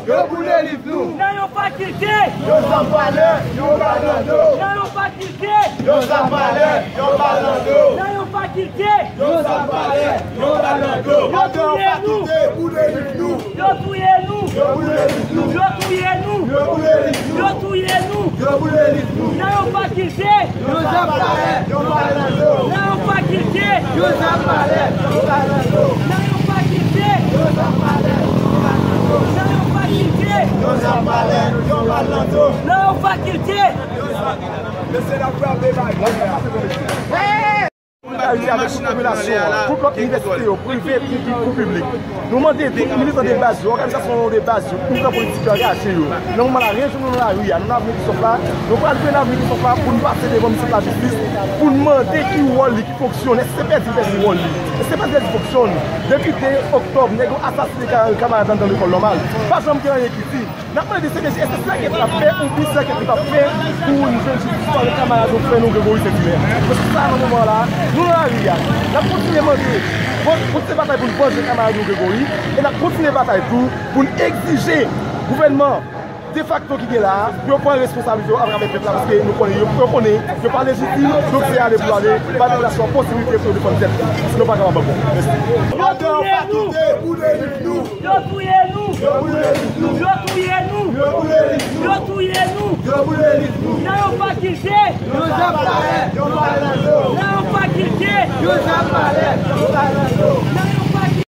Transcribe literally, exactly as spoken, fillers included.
Yo boule liv nou. Nan yon fakilte. Yo zam palè, yo bal nan do. Nan yon fakilte. Yo zam palè, yo bal nan do. Nan yon fakilte. Yo zam palè, yo bal nan do. Yo touye nou. Yo boule liv nou. Yo touye nou. Yo boule liv nou. Yo touye nou. Yo boule liv nou. Yo touye nou. Yo boule liv nou. Nan yon fakilte. Yo zam palè, yo bal nan do. Nan yon fakilte. Yo zam palè, yo bal nan do. Nan yon fakilte. Yo zam palè, yo bal nan do. Nan yon fakilte. Yo zam palè, yo bal nan do. Nan yon fakilte. Mesye, n ap frape bagay la. Solidarite avèk tout popilasyon an, tout lòt inivèsite yo, prive, piblik, kou piblik. Nou mande tout militan de baz yo, òganizasyon de baz yo, militan politik yo, angaje yo. Nan moman la, rejwenn nou nan lari a, nou nan Avni Kristof la, nou pral jwe nan Avni Kristof la pou n pase devan minis lajistis, pou n mande ki wòl li, ki fonksyon l, èske se pèdi l pèdi wòl li, èske se pèdi l pèdi fonksyon l. Depi de oktòb, nèg yo asasinen ka-, kamarad anndan lekòl nòmal. Pa janm gen anyen ki di. N ap mande D C P J, èske se ankèt l ap fè oubyen se ankèt li p ap fè pou nou jwenn jistis pou kamarad nou frè nou Gregory Saint-Hilaire? Paske sa nan moman la, nou nan lari a. N ap kontinye mande, bon, kontinye batay pou n vanje kamarad nou Gregory, e n ap kontinye batay tou pou n egzije gouvènman defakto ki gen la a, pou yo pran responsablite yo atravè pèp la, paske nou konnen yo, yo konnen yo pa lejitim, donk se ale pou ale, bay popilasyon an posibilite pou yo defann tèt li, paske nou pa kapab ankò. Mèsi. Yo touye nou! Yo touye nou! Yo boule liv nou! Yo touye nou! Yo boule liv nou! Yo touye nou! Yo boule liv nou! Nan yon fakilte! Yo zam palè! Yo bal nan do! Nan yon fakilte! Yo zam palè! Yo bal nan do! Nan